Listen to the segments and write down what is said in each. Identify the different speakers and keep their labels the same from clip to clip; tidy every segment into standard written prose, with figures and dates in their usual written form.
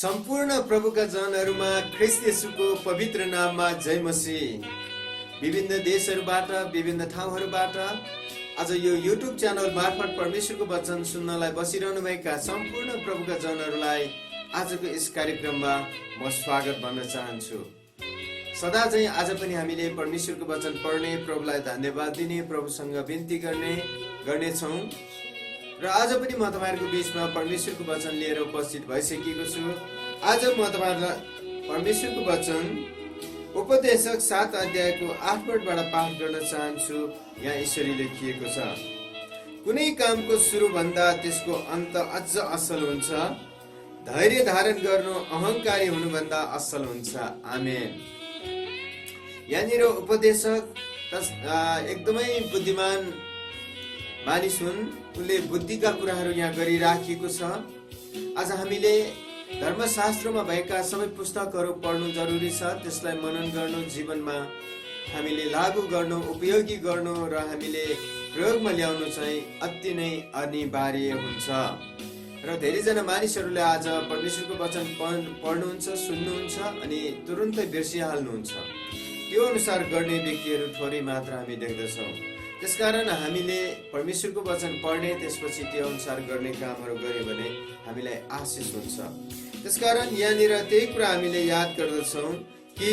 Speaker 1: सम्पूर्ण प्रभुका जनहरूमा ख्रीष्ट येशूको पवित्र नाममा जय मसीह। विभिन्न देशहरूबाट विभिन्न ठाउँहरूबाट आज यो युट्युब च्यानल मार्फत परमेश्वरको वचन सुन्नलाई बसिरहनु भएका सम्पूर्ण प्रभुका जनहरूलाई आजको यस कार्यक्रममा म स्वागत भन्न चाहन्छु। सदा चाहिँ आज पनि हामीले परमेश्वरको वचन पढ्ने, प्रभुलाई धन्यवाद दिने, प्रभुसँग बिन्ती गर्नेछौँ। र आज पनि म तपाईहरुको बीचमा परमेश्वरको वचन लिएर उपस्थित भइसकेको छु। आज म तपाईहरुलाई परमेश्वरको वचन उपदेशक 7 अध्यायको 8 पदबाट पाठ गर्न चाहन्छु। यहाँ यसरी लेखिएको छ, कुनै कामको सुरु भन्दा त्यसको अन्त अझ असल हुन्छ, धैर्य धारण गर्नु अहंकारी हुनुभन्दा असल हुन्छ। आमेन। यहाँनिर उपदेशक एकदमै बुद्धिमान मानिस हुन्, उनले बुद्धिका कुराहरू यहाँ गरिराखेको छ। आज हामीले धर्मशास्त्रमा भएका सबै पुस्तकहरू पढ्नु जरुरी छ, त्यसलाई मनन गर्नु, जीवनमा हामीले लागू गर्नु, उपयोगी गर्नु र हामीले प्रयोगमा ल्याउनु चाहिँ अति नै अनिवार्य हुन्छ। र धेरैजना मानिसहरूले आज परमेश्वरको वचन पढ्नुहुन्छ, सुन्नुहुन्छ अनि तुरुन्तै बिर्सिहाल्नुहुन्छ। त्यो अनुसार गर्ने व्यक्तिहरू थोरै मात्र हामी देख्दछौँ। त्यसकारण हामीले परमेश्वरको वचन पढ्ने, त्यसपछि त्यो अनुसार गर्ने कामहरू गर्यो भने हामीलाई आशिष हुन्छ। त्यसकारण यहाँनिर त्यही कुरा हामीले याद गर्दछौँ कि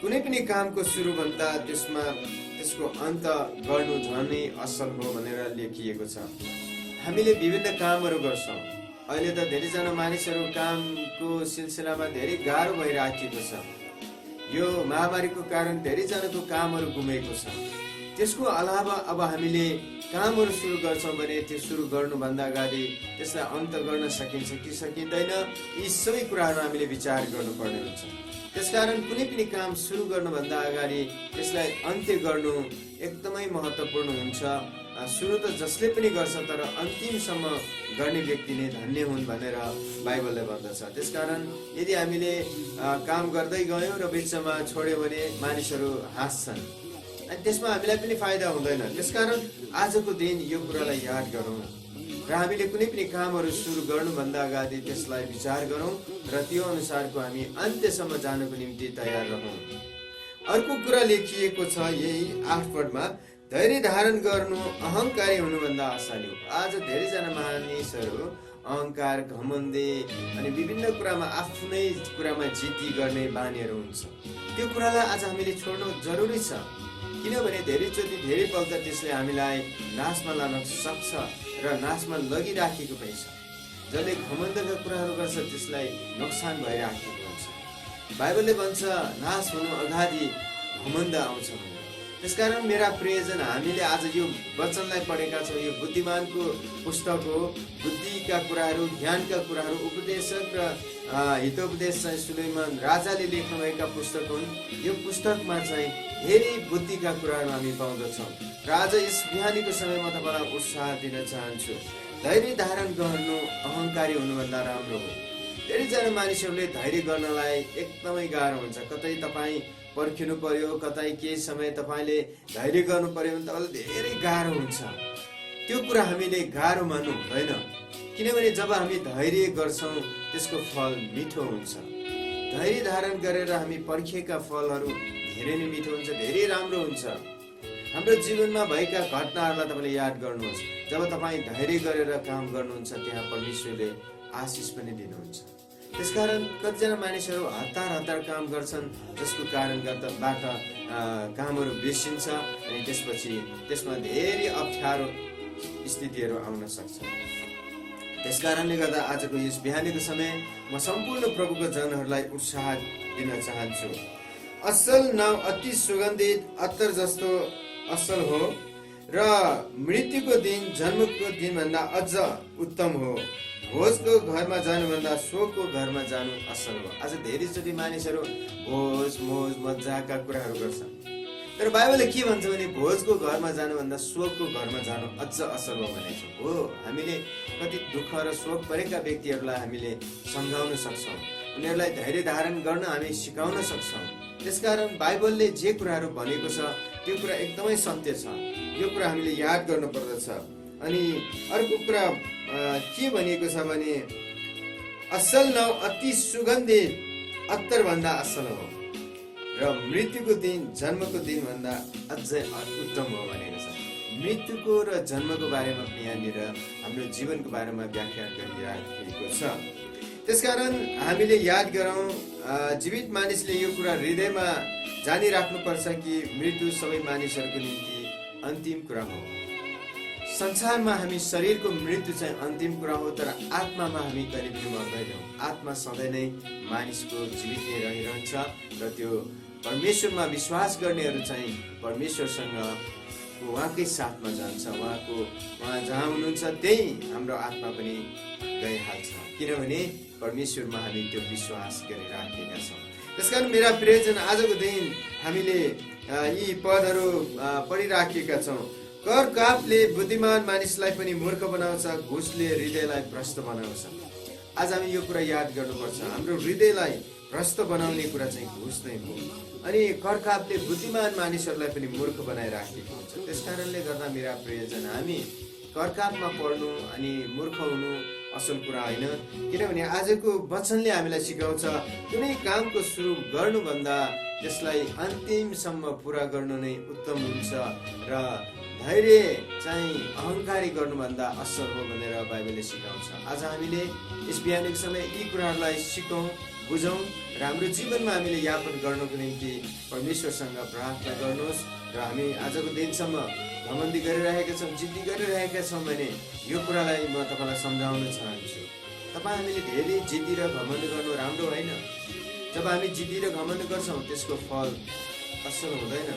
Speaker 1: कुनै पनि कामको सुरु भन्दा त्यसको अन्त गर्नु झनै असल हो भनेर लेखिएको छ। हामीले विभिन्न कामहरू गर्छौँ। अहिले त धेरैजना मानिसहरू कामको सिलसिलामा धेरै गाह्रो भइराखेको छ। यो महामारीको कारण धेरैजनाको कामहरू गुमेको छ। त्यसको अलावा अब हामीले कामहरू सुरु गर्छौँ भने त्यो सुरु गर्नुभन्दा अगाडि त्यसलाई अन्त गर्न सकिन्छ कि सकिँदैन, यी सबै कुराहरू हामीले विचार गर्नुपर्ने हुन्छ। त्यसकारण कुनै पनि काम सुरु गर्नुभन्दा अगाडि त्यसलाई अन्त्य गर्नु एकदमै महत्त्वपूर्ण हुन्छ। सुरु त जसले पनि गर्छ, तर अन्तिमसम्म गर्ने व्यक्ति नै धन्य हुन् भनेर बाइबलले भन्दछ। त्यसकारण यदि हामीले काम गर्दै गयौँ र बिचमा छोड्यो भने मानिसहरू हाँस्छन् अनि त्यसमा हामीलाई पनि फाइदा हुँदैन। त्यसकारण आजको दिन यो कुरालाई याद गरौँ र हामीले कुनै पनि कामहरू सुरु गर्नुभन्दा अगाडि त्यसलाई विचार गरौँ र त्यो अनुसारको हामी अन्त्यसम्म जानको निम्ति तयार रहौँ। अर्को कुरा लेखिएको छ यही 8 पदमा, धैर्य धारण गर्नु अहंकारी हुनुभन्दा असल हो। आज धेरैजना मानिसहरू अहंकार, घमण्डी अनि विभिन्न कुरामा आफ्नै कुरामा जिद्दी गर्ने बानीहरू हुन्छ। त्यो कुरालाई आज हामीले छोड्नु जरुरी छ, किनभने धेरैचोटि धेरैपल्ट त्यसले हामीलाई नाशमा लान सक्छ र नाशमा लगिराखेको पनि छ। जसले घमण्डका कुराहरू गर्छ त्यसलाई नोक्सान भइराखेको हुन्छ। बाइबलले भन्छ नाश हुनु अगाडि घमण्ड आउँछ भने। त्यसकारण मेरा प्रियजन, हामीले आज यो वचनलाई पढेका छौँ। यो बुद्धिमानको पुस्तक हो। बुद्धिका कुराहरू, ज्ञानका कुराहरू, उपदेशक र हितोपदेश चाहिँ सुलेमान राजाले लेख्नुभएका पुस्तक हुन्। यो पुस्तकमा चाहिँ धेरै बुद्धिका कुराहरू हामी पाउँदछौँ। र आज यस बिहानीको समयमा तपाईँलाई उत्साह दिन चाहन्छु, धैर्य धारण गर्नु अहंकारी हुनुभन्दा राम्रो हो। धेरैजना मानिसहरूले धैर्य गर्नलाई एकदमै गाह्रो हुन्छ। कतै तपाईँ पर्खिनु पर्यो, कतै केही समय तपाईँले धैर्य गर्नु पर्यो भने तपाईँलाई धेरै गाह्रो हुन्छ। त्यो कुरा हामीले गाह्रो मान्नु हुँदैन, किनभने जब हामी धैर्य गर्छौँ त्यसको फल मिठो हुन्छ। धैर्य धारण गरेर हामी पर्खेका फलहरू धेरै नै मिठो हुन्छ, धेरै राम्रो हुन्छ। हाम्रो जीवनमा भएका घटनाहरूलाई तपाईँले याद गर्नुहोस्। जब तपाईँ धैर्य गरेर काम गर्नुहुन्छ त्यहाँ परमेश्वरले आशिष पनि दिनुहुन्छ। त्यसकारण कतिजना मानिसहरू हतार काम गर्छन्, जसको कारणबाट कामहरू बिर्सिन्छ अनि त्यसपछि त्यसमा धेरै अप्ठ्यारो स्थितिहरू आउन सक्छ। त्यसकारणले गर्दा आजको यस बिहानीको समय म सम्पूर्ण प्रभुको जनहरूलाई उत्साह दिन चाहन्छु। असल नाउँ अति सुगन्धित अत्तर जस्तो असल हो र मृत्युको दिन जन्मको दिनभन्दा अझ उत्तम हो। भोजको घरमा जानुभन्दा शोकको घरमा जानु असल हो। आज धेरैचोटि मानिसहरू भोज, मोज, मजाका कुराहरू गर्छन्, तर बाइबलले के भन्छ भने भोजको घरमा जानुभन्दा शोकको घरमा जानु अझ असल हो भनेको हो। हामीले कति दुःख र शोक परेका व्यक्तिहरूलाई हामीले सम्झाउन सक्छौँ, उनीहरूलाई धैर्य धारण गर्न हामी सिकाउन सक्छौँ। त्यसकारण बाइबलले जे कुराहरू भनेको छ त्यो कुरा एकदमै सत्य छ। यो कुरा हामीले याद गर्नु पर्दछ। अनि अर्को कुरा के भनिएको छ भने असल नाउँ अति सुगन्धित अत्तरभन्दा असल हो र मृत्युको दिन जन्मको दिनभन्दा अझै उत्तम हो भनेको छ। मृत्युको र जन्मको बारेमा पनि यहाँनिर हाम्रो जीवनको बारेमा व्याख्या गरिराखेको छ। त्यसकारण हामीले याद गरौँ, जीवित मानिसले यो कुरा हृदयमा जानिराख्नुपर्छ कि मृत्यु सबै मानिसहरूको निम्ति अन्तिम कुरा हो। संसारमा हामी शरीरको मृत्यु चाहिँ अन्तिम कुरा हो, तर आत्मामा हामी कहिले पनि मर्दैनौँ। आत्मा सधैँ नै मानिसको जीवित नै रहिरहन्छ र त्यो परमेश्वरमा विश्वास गर्नेहरू चाहिँ परमेश्वरसँग उहाँकै साथमा जान्छ। उहाँ जहाँ हुनुहुन्छ त्यही हाम्रो आत्मा पनि गइहाल्छ, किनभने परमेश्वरमा हामी त्यो विश्वास गरिराखेका छौँ। त्यसकारण मेरा प्रियजन, आजको दिन हामीले यी पदहरू पढिराखेका छौँ। कर कापले बुद्धिमान मानिसलाई पनि मूर्ख बनाउँछ, घुसले हृदयलाई भ्रष्ट बनाउँछ। आज हामी यो कुरा याद गर्नुपर्छ, हाम्रो हृदयलाई भ्रष्ट बनाउने कुरा चाहिँ घुस नै हो। अनि कर कापले बुद्धिमान मानिसहरूलाई पनि मूर्ख बनाइराखेको हुन्छ। त्यस कारणले गर्दा मेरा प्रियजन, हामी कर कापमा पर्नु अनि मूर्ख हुनु असल कुरा होइन, किनभने आजको वचनले हामीलाई सिकाउँछ कुनै कामको सुरु गर्नुभन्दा त्यसलाई अन्तिमसम्म पुरा गर्नु नै उत्तम हुन्छ र धैर्य चाहिँ अहङ्कारी गर्नुभन्दा असल हो भनेर बाइबलले सिकाउँछ। आज हामीले यस बिहानको समय यी कुराहरूलाई सिकौँ, बुझौँ र हाम्रो जीवनमा हामीले यापन गर्नको निम्ति परमेश्वरसँग प्रार्थना गर्नुहोस्। र हामी आजको दिनसम्म घमण्डी गरिरहेका छौँ, जिद्दी गरिरहेका छौँ भने यो कुरालाई म तपाईँलाई सम्झाउन चाहन्छु। हामीले धेरै जिद्दी र घमण्ड गर्नु राम्रो होइन। जब हामी जिद्दी र घमण्ड गर्छौँ त्यसको फल असल हुँदैन।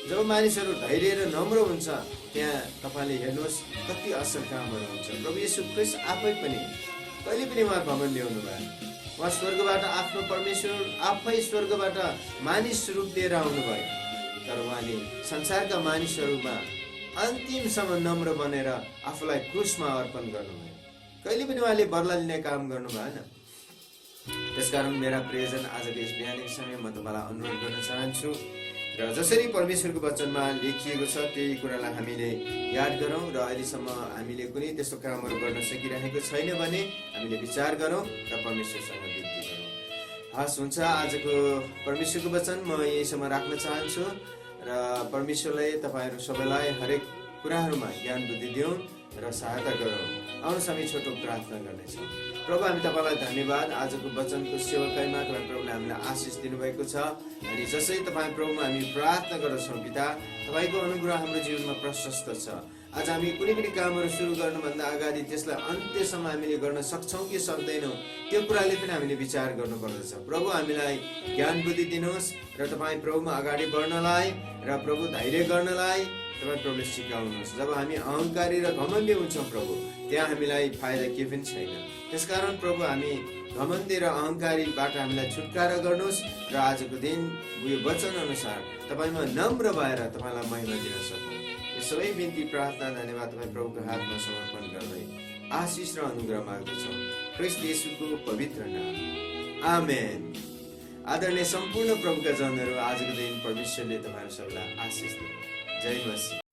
Speaker 1: जब मानिसहरू धैर्य र नम्र हुन्छ त्यहाँ तपाईँले हेर्नुहोस् कति असल कामहरू हुन्छ। प्रभु येशू ख्रीष्ट आफै पनि कहिले पनि उहाँ घमण्डी हुनु भयो। उहाँ स्वर्गबाट आफ्नो परमेश्वर आफै स्वर्गबाट मानिस रूप लिएर आउनुभयो, तर उहाँले संसारका मानिसहरूमा अन्तिमसम्म नम्र बनेर आफूलाई क्रुसमा अर्पण गर्नुभयो। कहिले पनि उहाँले बदला लिने काम गर्नु भएन। त्यसकारण मेरा प्रियजन, आजको यस बिहानको समय म तपाईँलाई अनुरोध गर्न चाहन्छु र जसरी परमेश्वरको वचनमा लेखिएको छ त्यही कुरालाई हामीले याद गरौँ र अहिलेसम्म हामीले कुनै त्यस्तो कामहरू गर्न सकिरहेको छैन भने हामीले विचार गरौँ र परमेश्वरसँग बिन्ती गरौँ। हस्, हुन्छ। आजको परमेश्वरको वचन म यहीसम्म राख्न चाहन्छु र परमेश्वरले तपाईँहरू सबैलाई हरेक कुराहरूमा ज्ञान बुद्धि दिउन् र सहायता गरौँ। आउनुहोस् हामी छोटो प्रार्थना गर्नेछौँ। प्रभु, हामी तपाईँलाई धन्यवाद। आजको वचनको सेवकाईमा तपाईँ प्रभुले हामीलाई आशिष दिनुभएको छ अनि जसै तपाईँ प्रभुमा हामी प्रार्थना गर्दछौँ पिता, तपाईँको अनुग्रह हाम्रो जीवनमा प्रशस्त छ। आज हामी कुनै पनि कामहरू सुरु गर्नुभन्दा अगाडि त्यसलाई अन्त्यसम्म हामीले गर्न सक्छौँ कि सक्दैनौँ त्यो कुराले पनि हामीले विचार गर्नुपर्दछ। प्रभु, हामीलाई ज्ञान बुद्धि दिनुहोस् र तपाईँ प्रभुमा अगाडि बढ्नलाई र प्रभु धैर्य गर्नलाई तपाईँ प्रभुले सिकाउनुहोस्। जब हामी अहङ्कारी र घमण्डी हुन्छौँ प्रभु, त्यहाँ हामीलाई फाइदा केही पनि छैन। त्यसकारण प्रभु, हामी घमण्डी र अहङ्कारीबाट हामीलाई छुटकारा गर्नुहोस् र आजको दिन यो वचन अनुसार तपाईँमा नम्र भएर तपाईँलाई महिमा दिन सकौँ। यो सबै बिन्ती प्रार्थना धन्यवाद तपाईँ प्रभुको हातमा समर्पण गर्दै आशिष र अनुग्रह माग्दछौँ ख्रीष्ट येशूको पवित्र नाम, आमेन। आदरणीय सम्पूर्ण प्रभुका जनहरू, आजको दिन परमेश्वरले तपाईँहरू सबैलाई आशिष दिनु। जय मसीह।